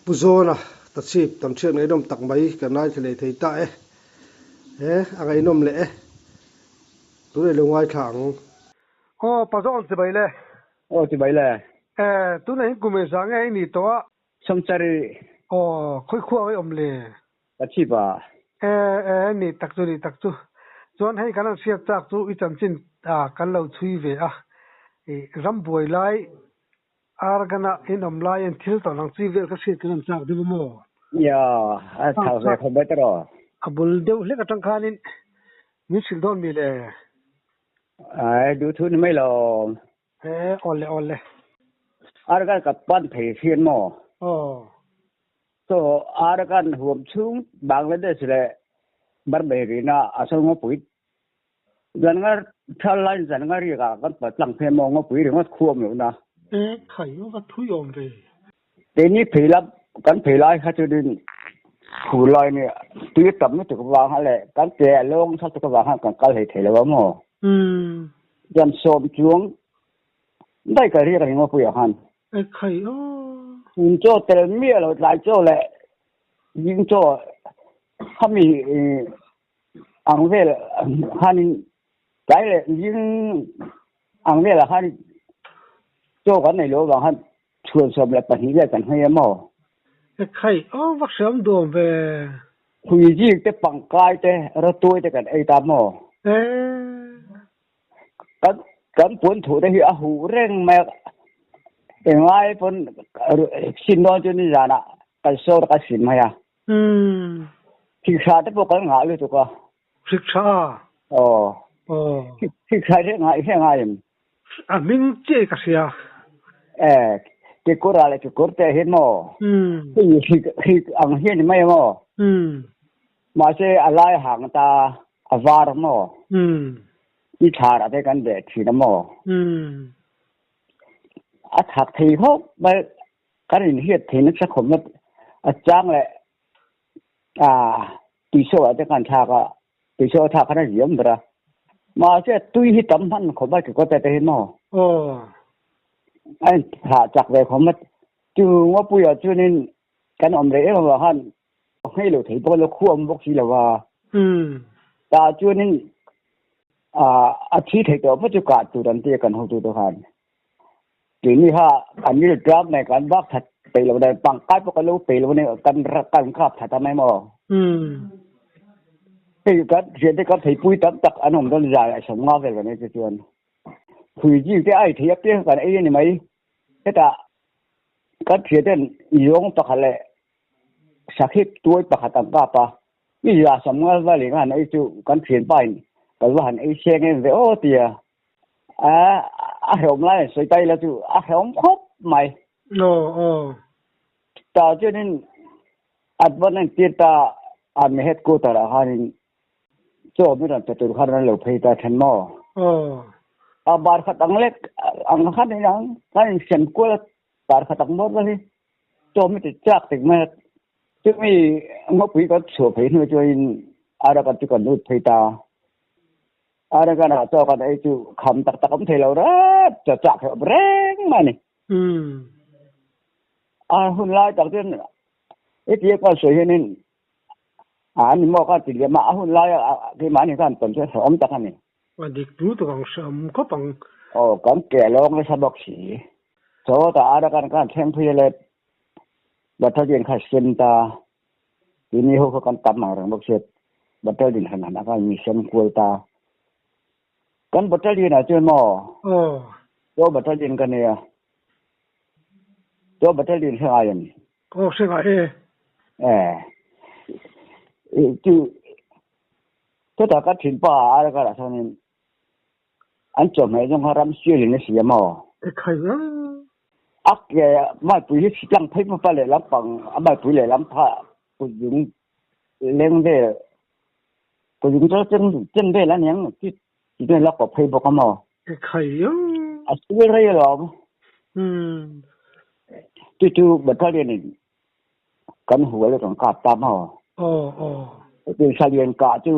Pu Zawna tachhip tam chhiat ngaihnawm tak mai kan ngaithla leh thei ta e. He a ngaihnawm leh e. Tunah i lo ngaithla ang. Aw Pa Zawn chibai le. Aw chibai le. E, tunah hian kum engzah nge i nih tawh a? Sawmchari. Aw, khawi khuang i awm le? Ka chhip a. E, e, nih tak chu, nih tak chu. Chuan hei kan han hriat chak chu i chanchin kan lo chhui ve a. I rambuai lai Argana inawm laiin thil tawh lang chi vel ka hriat kan han chak deuh a maw? Ia, a thau ve khawp mai tawh. A bul deuh hlek atang khanin min hrilh dawn mi le? Ai, duh thu ni mai lo. He, awle awle. Argan ka pan phei hian maw? Aw. So, Argan huam chhung Bangladesh leh Burma rina a sawi ngawpui Zan nga thal laiin zan nga riak ah kan pat tlang phei maw ngawpui ringawt khuam loh na. E khai u va thui awm ve. Keini phei lam kan phei lai kha chuanin phur lai nia tui a tam lutuk avang a leh kan ke a lawng nasa lutuk avang khan kan kal hlei thei lo a maw. Zan sawm chuang daih ka riak a ni ngawpui ah khan. E khai u. Chhun chaw tel miah lo tlai chaw leh zing chaw khami Ang vel khanin tlai leh zing ang velah khan chaw kan nei loh avang khan chhuan 12 vel kan hmei a maw? Ekhai aw vak hriam duam ve. Khuizik te pangkai te rawtuai te kan ei ta maw? E. Kan kan puan thu te hi a huh reng mai a, englai pawn sin dawn chu nizanah kan sawr ka sin mai a. Umm. Thikthla te pawh kan ngah lutuk a. Thikthla a? Aw. Aw. Thikthla hi ngah i hre ngai em? A hming chiah i ka hria. E, kekawr ah leh kekawr te hian maw? Umm. Hei hrik hrik ang hian ni mai maw? Umm. Mahse a lai hang ta a var maw? Umm. I thlar ah te kan beh thin a maw? Umm. A thak thei khawp mai. Kan inhriat theih nasa khawp a, a chang leh tuisaw ah te khan thlak a, tuisaw a thlak khan a ziam ber a, mahse tui hi tam hman khawp a kekawte te hi maw? Aw. A inthlah chak ve khawp a, chu Ngawpuia chuanin kan awm rei em avang khan nghei lo thei bawk a lo khuam bawk si lo va. Umm. Tah chuanin a thi thei tawh phawt chu kah tur an ti a kan hotute khan. Keini kha an ri tlak mai kan vak that peih lo dan pangkai pawh kan lo peih lo nia kan kan kap that a mai maw. Hei kan thian te kan theipui tam tak an awm dawn zai a sawm nga vel kan ei te chuan thui zing te ai thei apiang kan ei a ni mai. Hetah kan thian ten zawng pakhat leh sakhip tuai pakhat an kap a, mi za sawm nga vel in han ei chu kan thianpa in kan va han ei seng em ve aw tia. A a hrehawm lai an sawi ta ila chu a hrehawm khawp mai. Aw aw. Ta chuanin advance an tir ta army headquarter ah khanin chaw min rawn pe tur khan an lo phei ta then maw. Aw. A bar khat ang lek ang khan in ang kan in sem kual a bar khat ang bawr hi chaw min ti chak tik mai a. Chumi ngawpui kan chhuah phei hnu chuanin Arakan chu kan lut phei ta. Arakan ah chaw kan ei chu kham tak tak awm thei lo rep chaw chak hi awm reng mai a ni. A hun lai tak chuan heti a kan sawi hianin a ni maw ka ti liam a, a hun lai a keimahni khan tawn chu hrehawm tak a ni. A dik tu tuk ang hrehawm khawp ang. Aw kan ke lawng nasa bawk si. Chaw tah Arakan khan thleng phei le Battalion kha sem ta. Tuni ho kha kan tam ang reng bawk sia battalion han han a mi sem kual ta. Kan battalion ah chuan maw? Aw. Chaw battalion ka nei a. Chaw battalion hre ngai em? Aw hre ngai e. Eh. Chu chutah ka thinpa a kar ah sawn in An chawhmeh zawng kha ram sial in a siam aw. E khai a. A ke maipui hi sitlang phei pawp a lehlam pang a maipui lehlam pha kut zung leng vel kut zung chu chen chen vel a niang chi chi chuan la kawp phei bawk a maw. E khai a. A sual rei alawm. Umm. Chu chu battalion in kan hual kan kap ta maw. Aw aw. Salian kah chu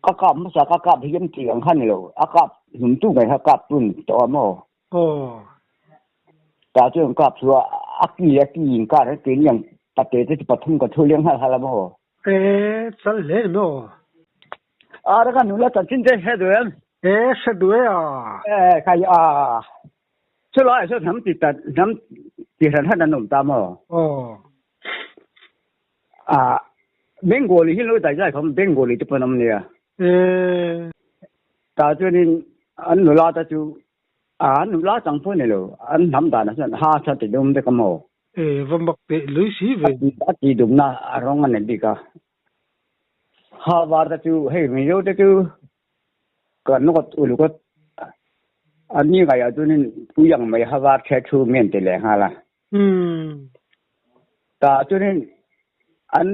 Ka kap hmasa ka kap hi em tih ang kha ni lo, a kap hlum tu mai kha kap tun tawh a maw? Aw. Tah chuan kap chu a A ki leh a ki inkar hi keini ang pate te chu pathum ka thu leng nghal nghal a maw? E, chal hle ni maw? A, ka nula chanchin te hre duh em? E, hre duh e a. E, khai a. Chulaiah chuan hnam ti ta hnam ti hran hran an awm ta maw? Aw. A, Bengali hi lo dai dai khawm Bengali te pawh an awm nia. E. Tah chuanin an nula te chu A nula chang pawh ni lo, an hnam danah chuan ha tha ti dum vek a maw? E, va mak teh lui si ve. A ti dumna a rawng a ni bik a. Ha var te chu hei Mizo te chu kan nawt uluk a, an ni ngaiah chuanin pui ang mai ha var chhe thu mi an ti leh nghal a. Umm. Tah chuanin an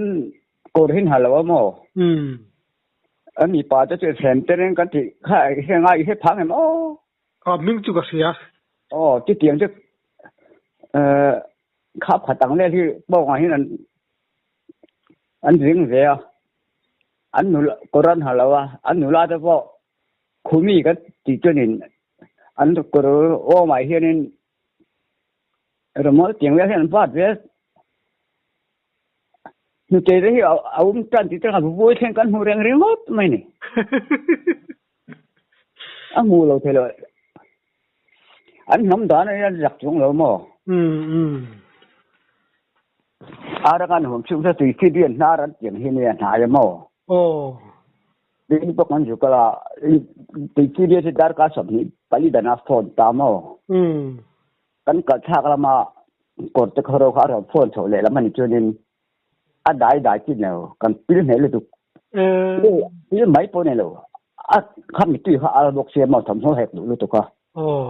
kawr hi hna lo a maw? Umm. An mipa te chu thlem te reng kan tih kha i hre ngai i hre phang em aw. Aw hming chu ka hria. Aw chutiang chu eh khap khat ang vel hi pawngah hian an an zing ve a, an nula kawr an ha lo a, an nula te pawh khumi kan tih chuanin an kawr awmah hianin Rawmawl tiang vel hian an vat vel. Hnutei te hi a awm tan tih tanga vui thleng kan hmu reng ringawt mai ni. A hmu lo thei lo. An hnam dan a hian zak chung lo maw? Arakan huam chhung kha tui khi bian hnar an tiang hi nia hnai a maw? Aw. Tin pawh kan zuk a, tui khi bian hi darkar 24 dan a phone ta maw? Kan kal thlak lama kawr te khaw ro kha a rawn phone chhoh leh lam a ni chuanin a dai dai chin lo, kan pil hneh lutuk. Pil mai pawh nei lo, a kha mitui kha al bawk sia maw thawmhnaw hek duh lutuk a. Aw,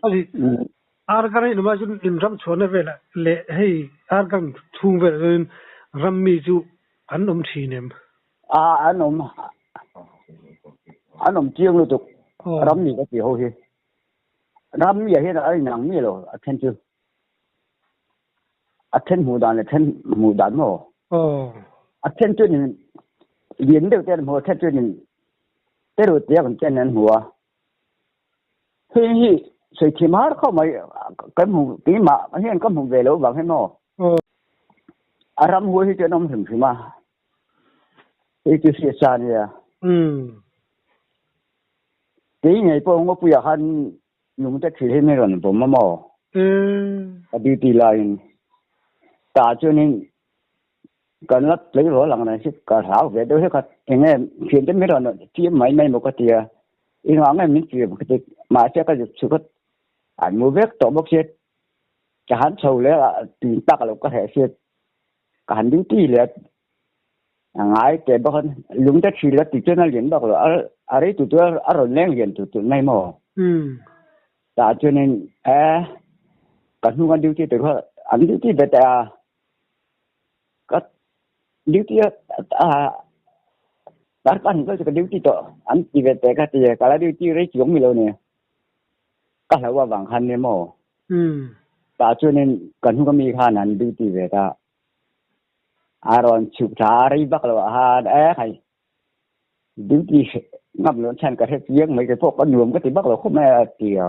ani Argan a inawm ah chuan in ram chhuahna velah leh hei Argan chhung velah chuanin ram mi chu an awm thin em? A, an awm, an awm chiang lutuk ram mi ka tih ho hi. Ram mi ah hian a inang mi lo a then chu. A then hmuh dan leh then hmuh dan maw? Aw. A then chuanin lian deuh te an hmu a, then chuanin te ruh te ang ten an hmu a. Hei hi sawi thiam har khawp mai kan hmu keimah hian ka hmu ve lo vang hi maw? Aw. A ram huai hi chu an awm hrim hrim a. Hei chu hriat sa a nia. Umm. Kei ngei pawh Ngawpuiah khan lungte thil hi min rawn vawm a maw? Ka duty laiin tah chuanin kan la tleirawl ang reng hi ka hlau ve deuh hlek a, enge thiante min rawn chiam mai mai maw ka ti a, engah nge min chiam ka ti, mahse ka zuk chhuk a, an mu vek tawh bawk sia, ka han chho leh a tui tak lo ka hreh sia, ka han duty leh a. A ngai teh bawk a, lung te thil a ti chuan a lian bak lo, a rei tu tu a rawn leng lian tu tu mai maw? Tah chuanin e ka hnung a duty tur kha an duty ve teh a, ka duty a darkar hnih vel chu ka duty tawh an ti ve teh ka ti a, ka la duty rei chuang mi lo ni, ka hlo avang khan nia maw? Tah chuanin ka hnung ami khan an duty ve ta. A rawn chhuk tha rei vak lo ah khan e khai duty ngam lo chhan ka hre chiang mai kei pawh ka nuam ka ti vak lo khawp mai a ti a.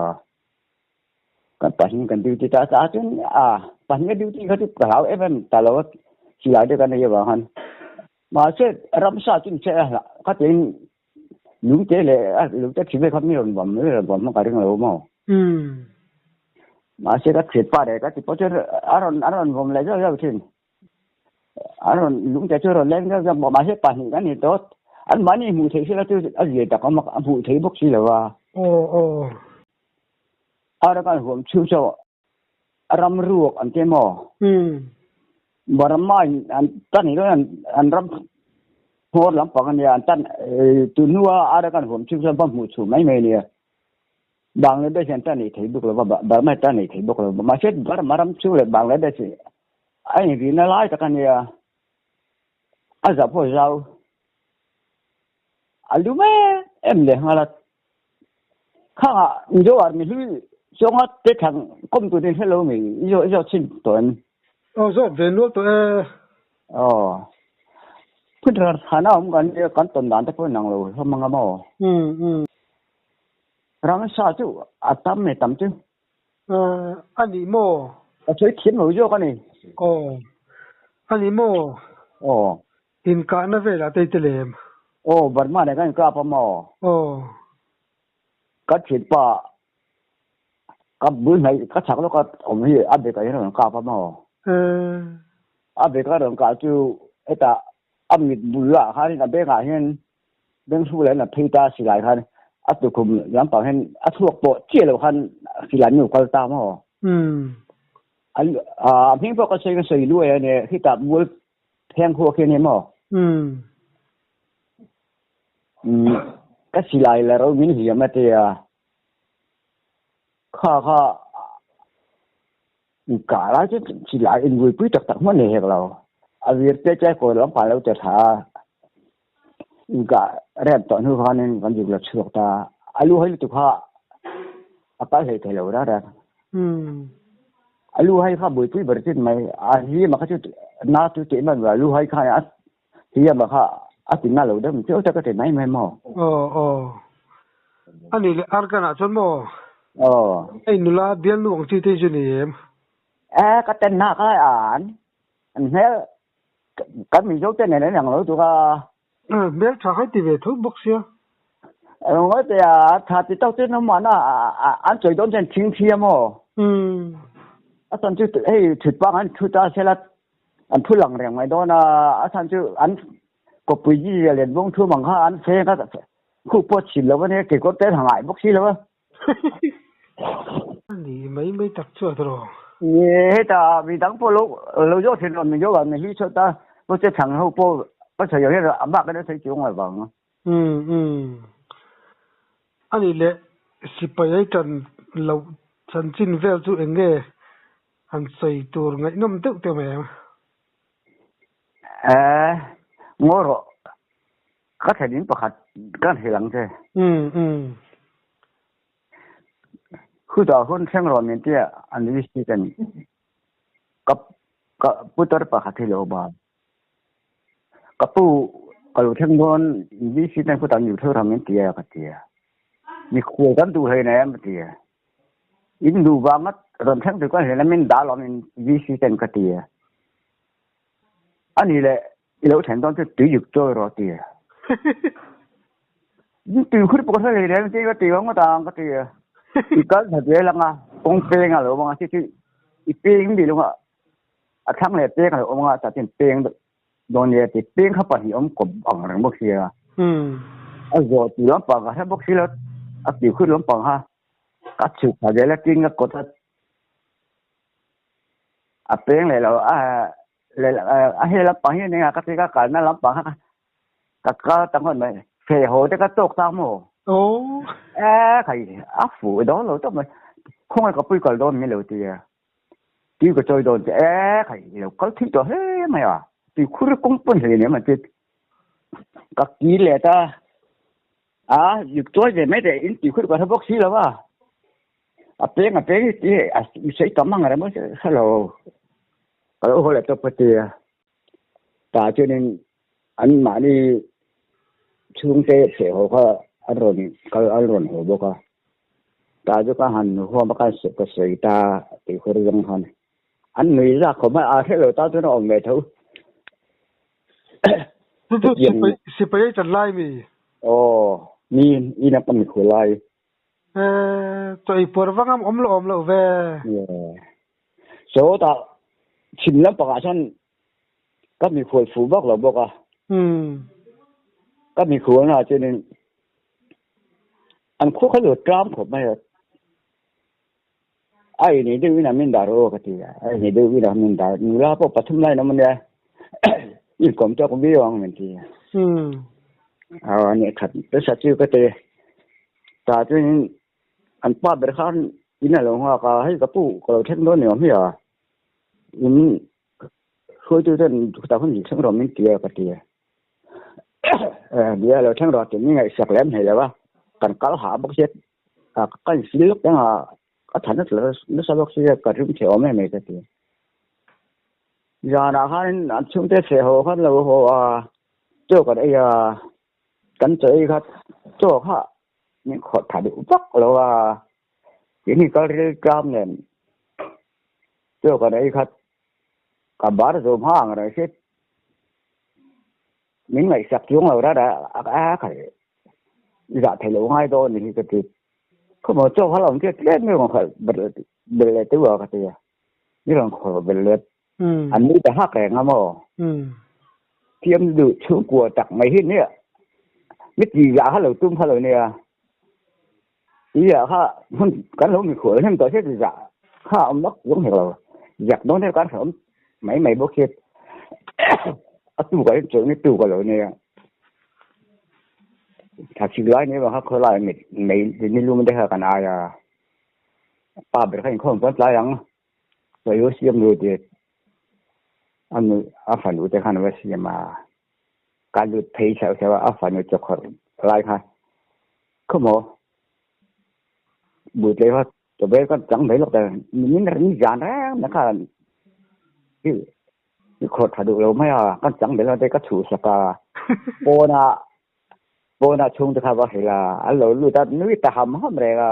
Kan pahnih kan duty ta ta chuan a pahnih a duty kha chu ka hlau em em ta lo a silai te kan nei avang khan. Mahse ramsa chu che a kha tiin lungte leh a lungte thi ve kha mi rawn bawm mi rawn bawm ka ring lo maw. Mahse ka thiat pa leh ka ti pawh chuan a rawn a rawn vawm leh zauh zauh thin. A rawn lungte chu a rawn leng zauh zauh mahse pahnih kan ni tawh an mahni hmuh theih sela chu a zia tak awm a a hmuh theih bawk si lo a. Aw aw. A ram an huam chhung saw a ram ruak an ti maw? Burma in an tan hi chuan an ram hmawr lampang a nia an tan tun hnua Arakan huam chhung chuan va hmuh chhuh mai mai a nia. Bangladesh an tan ei thei bawk lo va, Burma hi tan ei thei bawk lo va. Mahse Burma ram chhung leh Bangladesh hi a inrihna lai tak a nia. A zah pawh zau. A lum em em leh nghal a. Khangah Mizo army hlui zawnga te thlang kawm tur in hre lo mi i zawh i zawh chhin tawh em? Aw zawh ve nual tawh e. Aw. Phun rar thana awm kan nia kan tawn dan te pawh inang lo hlawm anga maw? Um um. Ramsa chu a tam e tam chu. A nih maw? Ka sawi thiam lo zawk a ni. Aw. A ni maw? Aw. Inkahna velah te i ti lem? Aw, Burma nen kan inkap a maw? Aw. Ka thianpa ka bul hnaih ka chhak lawka awm hi a beka hian a rawn kap a maw? A beka a rawn kah chu hetah a mit bulah khanin a bengah hian beng hru lahin a phei ta silai khan a tukhum lampang hian a chhuak pawh chiah lo khan silai nu kal ta maw? A hming pawh ka sawi ka sawi luai a nia khitah mual pheng khuak hi a ni maw? Ka silai la ro min hliam a tia kha kha kah lai chu silai inbuaipui tak tak hman nei hek lo a vir te chai kawi lampang lo che thla a inkah rem tawh hnu khanin kan zuk la chhuak ta a lu hai lutuk kha a kal hlei thei lo reng reng a lu hai kha buaipui ber chin mai a hliam a kha chu na chu tih mai a lu hai kha a Hliam a kha a ti na lo deuh chiau te ka ti mai mai maw? Aw aw. A nih leh Arkan ah chuan maw? Aw. Hei nula bialnu ang chi te hi chu ni em? E ka ten hna kha lai an an hmel kan Mizo te nen an ang lo tuk a. Hmel tha kha i ti ve tho bawk sia. Ngawi te a tha ti tawk chu mahna an sawi dawn chuan thing thi a maw? A chhan chu hei thut pang an thut a sela An thu lang reng mai dawn a, a chhan chu an kawppui ji leh letbawng thum ang kha an feng a, khup pawh chhim lo a nia, kekawr te an ha ngai bawk si lo a. A ni mai mai tak chu a tawh. Ni heta mi dang pawh lo lo zawk thin rawn min zawk a, mi hlui chhuat a, pu che chhang ho pawh ka sawi ang hian a bak in a sawi chuang lo vang. Umm umm. A nih leh sipai ai tan loh chanchin vel chu eng nge Han sawi tur ngaihnawm deuh deuh mai ang. Eh, ngaw rawh. Ka thlen in pakhat ka hrilh ang che. Umm umm. Khutah hun thleng rawh min tia an VC ten ka ka putar pakhat hi lo ba. Ka pu ka lo thleng dawn VC ten khutah an theu rawh min tia ka tia. Mikhual kan duh hleinem ka tia. In duh vanga rawn thleng tur ka hlen a min dah lawm in VC ten ka ti a. Ani leh i lo thlen dawn chu tui juk chawi rawh a ti a. Tui khur pawh ka hre hlei reng che ka ti ngawt ang ka ti a. I kal tha zel ang a, kawng peng a lo awm ang a, chu chu i peng bik lo a, a thlang leh peng a lo awm ang a, tah chuan peng dawn nia ti peng kha pahnih awm kawp ang reng bawk sia. A zawh tih lampang ka hre bawk si lo, a tih khur lampang kha ka chhuk thla zel a tin ka kawt a a peng leh lo a leh a hei lampang hi eng ah ka ti ka kalna lampang kha ka kal ta ngawt mai feh haw te ka tawk ta maw e khai a fuh dawn lo tawp mai khawngaih ka pui kal dawn min lo ti a tui ka chawi dawn che e khai lo kal thei tawh hle mai a tui khur kawng pawn hlei nen a ti ka kir leh ta A dik chuai ve mai teh in tih khur ka hre bawk si lo a, a peng a peng hi a sawi tam ang reng hre lo ka lo haw leh tawp ka ti a, tah chuanin an mahni chhungte feh haw kha an rawn kal an rawn haw bawk a, tah chu ka han huam a ka sawi ta tih khur zawng khan an nui zak khawp mai a hre lo tan chuan a awm ve tho. Chu chu sipai sipai ai chan lai mi? Aw, mi ina ka mikhu lai. Eh, chaw ei puar vang am awm lo awm lo ve. Yeah. So ta chhim lampangah chuan ka mikhual fuh vak lo bawk a. Hmm. Ka mikhual na chuanin an khua kha lo tlam khawp mai a. A inei deuh in a min dar aw ka ti a, a inei deuh in a min dar nula pawh pathum lai an awm ania inkawm tawk viau ang min ti a. Aw a nih that nasa chu ka ti tah chuanin an pa ber khan in a lo nghak a, hei ka pu ka lo thleng dawn ni awm hi a, in hruaitu ten tah hun thleng rawh min ti a ka ti a. Nia lo thleng rawh tih min ngaihsak lem hlei lo a, kan kal hah bawk sia ka insil lawk ang a, ka tha nasa bawk sia ka rim thei awm em em ka ti. Zanah khan an chhungte feh haw khan lo haw a, chaw kan ei a, kan chaw ei kha chaw kha min khawh tha duh vak lo a, keini kal ril tlam nen. Chaw kan ei khat ka bar zo hma ang reng hriat min ngaihsak chuang lo rara a khai zah thei lo ngai dawn ni hi ka ti. Khawmaw chaw kha lo awm chiat tlem mai kha bel leh teuh a ka ti a, ni rawn khawr bel let an nui ta hak reng a maw? Thiam duh chhungkua tak mai hi nia mi ti zah kha lo tum kha lo nia. Tia kha hmun kan lo mikhual hnem tawh hriat zah kha a awm vak zawng hek lo. Ziak dawn hian kan hrehawm mai mai bawk hriat a tuk ah hian chawlhni tuk a lo nia. Thlasik lai ni avang kha khawlai mit mei ni lum te kha kan ai a, pa ber kha inkhawm chuan tlai ang sawi u siam ru tih a nu a fanu te khan a va siam a. Ka lut phei chauh chauh a, a fanu chawkhawrh lai kha khawmaw buhtlei kha chawbel kha chang mai lawk ta min ni zan reng mai kha i khawrh tha duh lo mai a, kan chang mai lo te ka chhuh sak a, pawnah pawnah chhungte kha va hrilh a, an lo lut a nui ta ham ham reng a,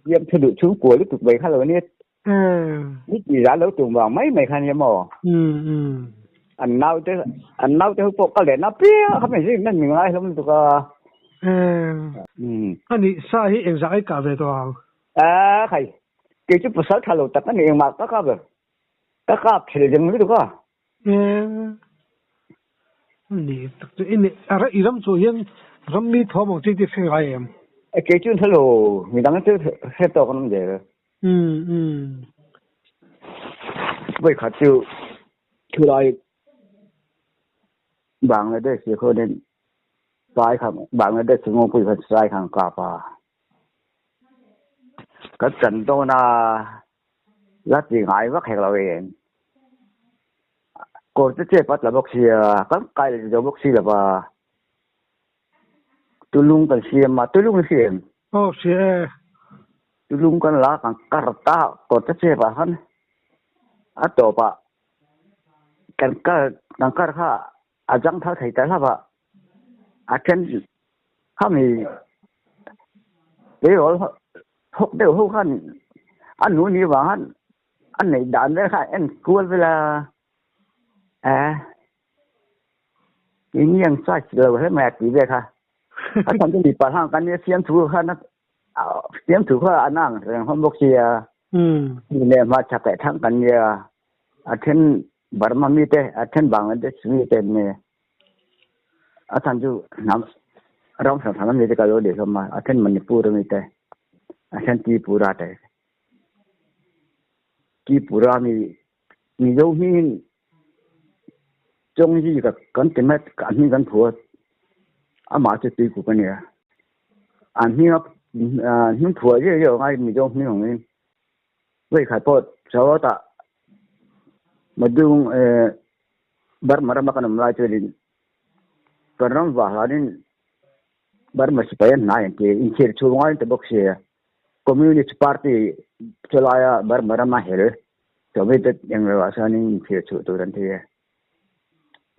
fiam thu duh chhungkua lutuk mai kha lo nia. Ni ti za lo tum vang mai mai kha nia maw? An naute an naute ho pawh ka len a piang kha mai zing nan mi ngai hlawm lutuk a. Ani sa hi engzah ai kah ve tawh ang? A khai kei chu pasal tha lo tak ani engmah ka kap ka kap thil ding lutuk a. Ani tak chu ini i ram chu hian ram mi thawm ang chi ti hre ngai em? Kei chu hre lo midang chu hre tawk an awm zel. Vawikhat chu thulai Bangladesh hi khuanin sai kha Bangladesh chu ngawpui khan sai khan kap a. Kan chan dawn a la ti ngai vak hek lo in. Kawr te chep a tla bawk sia kan kai leh zo bawk si lo va. Tulung kan siam a, tulung i hria em? Aw hria e. Tulung kan la kan kar ta kawr te chep ah khan a tawp ah kan kar kan kar kha a jang thar thei ta hlauh a, a then khami tleirawl hawk deuh ho khan a nu ni vang khan a neih dan vel kha a en kual vel a, eh. Ini ang charge lo hle mai a ti ve kha. A chhan chu mipa hlang kan nia siamthu kha na siamthu kha a nang reng hlawm bawk sia. Ni leh hma chak leh thlang kan nia. A then Burma mi te, a then Bangladesh mi te an nia. A chhan chu hnam ram hran hran ami te ka lo leh hlawm a. A then Manipur ami te, a then Tripura te. Tripura mi Mizo hmingin Chawng hi ka kan ti mai a hming kan phu a, amah chu tuikuk a nia. A hming a hming phuah riau riau ngai Mizo hming ang in vawikhat pawh Sawtah Madung eh Burma rama kan awm lai chuanin kan ram vah hlanin Burma sipai an hnai an ti inchhir chhung ngaiin ta bawk sia. Communist Party chulaia Burma rama hel Soviet englo ah chuanin inthlir chhuh tur an ti e.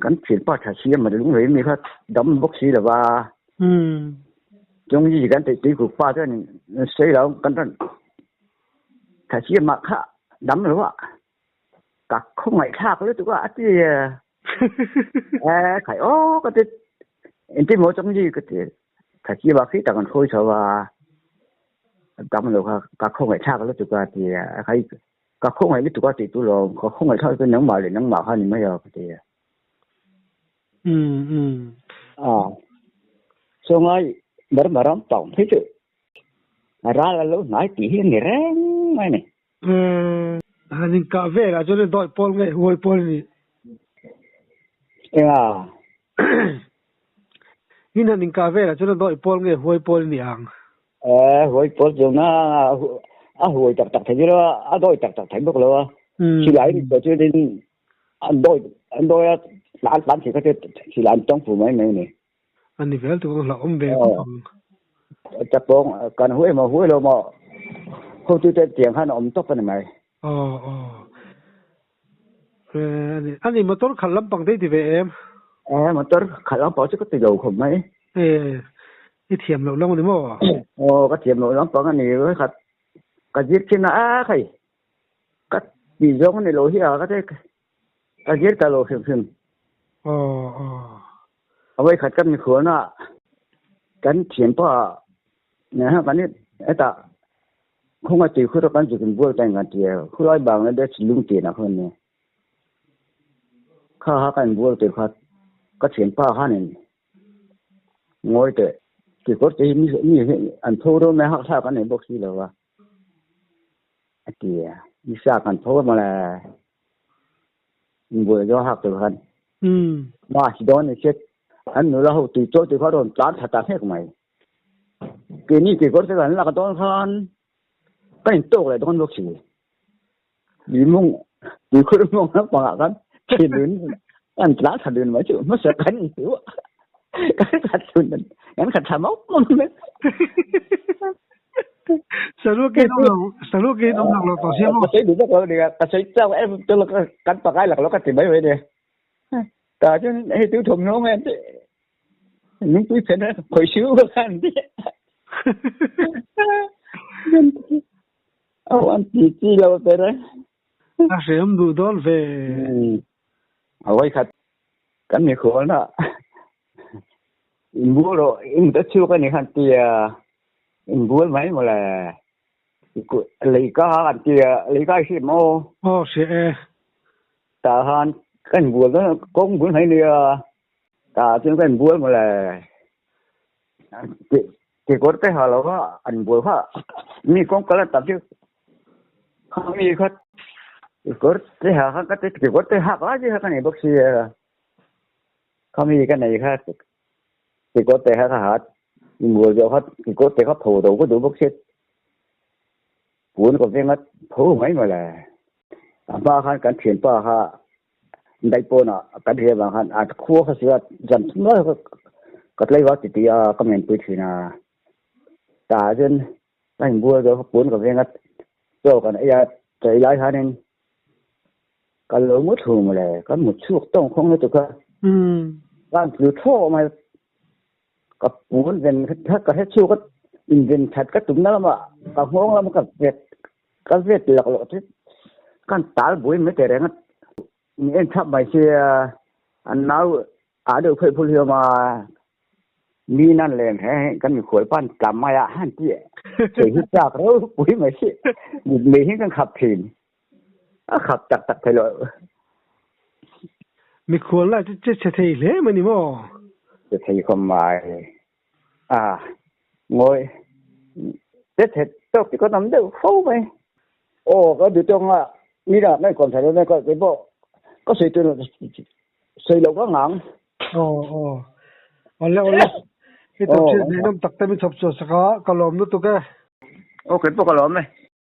Kan thilpa tha si a lung rei mi kha dam bawk si lova. Chung hi kan tih tuikuk pa chuan sawi lo kan rawn tha si mah kha dam lo a ka khawngaih thlak lutuk a a ti e. E khai aw ka ti engtin maw chung hi ka ti tha si mah khi tak an hruai chho a. Dam lo kha ka khawngaih thlak lutuk a ti a, khai ka khawngaih lutuk a tih tu lo, ka khawngaih thlak chu nangmah leh nangmah kha ni mai a ka ti a. A sawngai Burma ram tawng phei chu a ral a lo hnai tih hi a ni reng mai a ni. Han inkah velah chuan dawi pawl nge huai pawl a ni. Enga? In han inkah velah chuan dawi pawl nge huai pawl a ni ang? Eh, huai pawl chu na a huai tak tak thei lo a, a dawi tak tak thei bawk lo a. Silai ni pawh chuan an dawi an dawi a tlan tlan thei kha chu silai an tawng fu mai mai a ni. A ni vel tur ang hlauhawm ve khawp ang. Chapawng kan huai maw huai lo maw hotute tiang khan a awm tawp a ni mai. Aw aw. Eh, ani ani motor khalh lampang te i ti ve em? Eh, motor khalh lampang chu ka ti lo khawp mai. Eh, i thiam loh lang a ni maw? Aw, ka thiam loh lampang a ni. Khat ka zir thin a, a khai. Ka Tih zawng a ni lo hi a ka te ka zir ta lo hrim hrim. Aw aw. A vawikhat kan mikhualna kan thianpa nen hian kan hetah khawngaih tui khur a kan zuk inbual ta eng kan ti a, khulai Bangladesh lung tianah khawn a ni. Kha kha ka inbual tur kha ka thianpa khanin ngawi teh kekawr te hi mi hi an tho ro mai a hakthlak an nei bawk si lo a. A ti a, nisa kan tho a mawle, inbuai zawng hak tur khan. Ma si dawn ni se, an nula ho tui chawi tur kha a rawn tlan thla ta nghek mai. Keini kekawr te kan lak dawn khan ka intawk leh dawn bawk si. Tui mawng, tui khur mawng lampangah khan thinlun an tlan thla dun mai chu hmasa kan intu a, kan khat thun kan khat thla mawp mawp mai. Saruakin awm lo, saruakin awm lak lo tawh sia maw? Ka sawi duh vak lo nia, ka sawi chau em chu kan pakai lak lo ka ti mai mai nia. Tah chuan hei tu thawmhnaw nge an tih, lungpui phen a khawi siu vek khan an ti. Aw an ti chi lo ber e. A hreawm duh dawn ve. A vawikhat kan mikhualna inbual rawh in ta chhuak a ni khan tia inbual mai mawle. Leika an tia leika i hriat maw? Aw hria e. Tah khan ka inbual dawn kawng bul mai nia tah chuan ka inbual mawle. Kekawr te ha lo a an buai kha mi kawng kal a tam chu kha mi kha kekawr te ha kha ka ti kekawr te hak lai chi kha ka nei bawk si a kha mi ka nei kha kekawr te kha ka ha inbual zawh kha kekawr te kha pho do ka duh bawk si puan ka veng a pho mai mawle a hma khan kan thianpa kha Daih pawnah kan riah vang khan a khua kha sia zan thum lai kha ka tlaivar ti ti a ka menpui thin a. Tah chuan ka inbual zo kha puan ka veng a chaw kan ei a chawi lai khanin ka lo mu thlu mawle ka mu chhuak tawng khawng lutuk a. Ka han tlu thlawh mai ka puan ven kha ka hre chhuak a inven that ka tumna lamah ka nghawng lam ka vet ka vet laklawh chu ka han tal buai mai teh reng a min en thap mai sia an nau ah deuh phei phul hiam a mi nan len he kan mikhual pan tlam mai a han ti thei hi chak ropui mai si mit mei hi kan khap thin a khap tak tak thei lo. Mikhual lai chu che chhe thei hle mai ni maw? Che thei khawm mai. A ngawi che chhe tawk ti ka tam deuh fo mai. Aw ka duh tawk a ni dah mai kawm tha lo mai ka kei pawh ka sawi tur sawi loh ka ngang. Aw aw awle awle i tam hriat nei nawm tak te min chhawp chhuah sak a ka lawm lutuk e. Aw kei pawh ka lawm e.